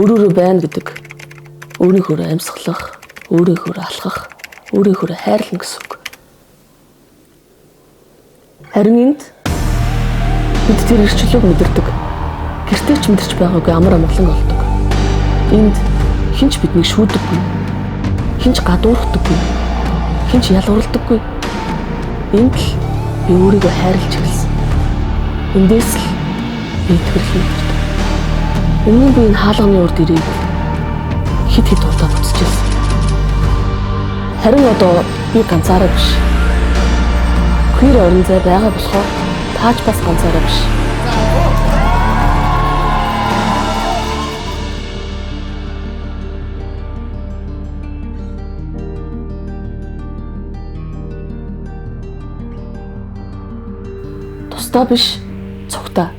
Өөрөөрөө байна гэдэг өөрийнхөө амьсгалах, өөрийнхөө алхах, өөрийнхөө хайрлна гэсэн үг. Харин энд бид тэр эрчлөөг мэдэрдэг. Гэртээ ч мэдэрч байгаагүй амар амгалан олдог. Энд хэн ч биднийг шүүдэггүй. Хэн ч гадуурхдаггүй. Хэн ч ялгавралдаггүй. Энд л би өөрийгөө хайрлаж эхэлсэн. Эндээс л би итгэл мэдэрдэг. Өмнө нь би энэ хаалганы урд ирээд хэд хэд удаа буцаж ирсэн. Харин одоо би ганцаараа биш. Queer орон зай байгаа болохоор та ч бас ганцаараа биш. Тусдаа биш, цугтаа.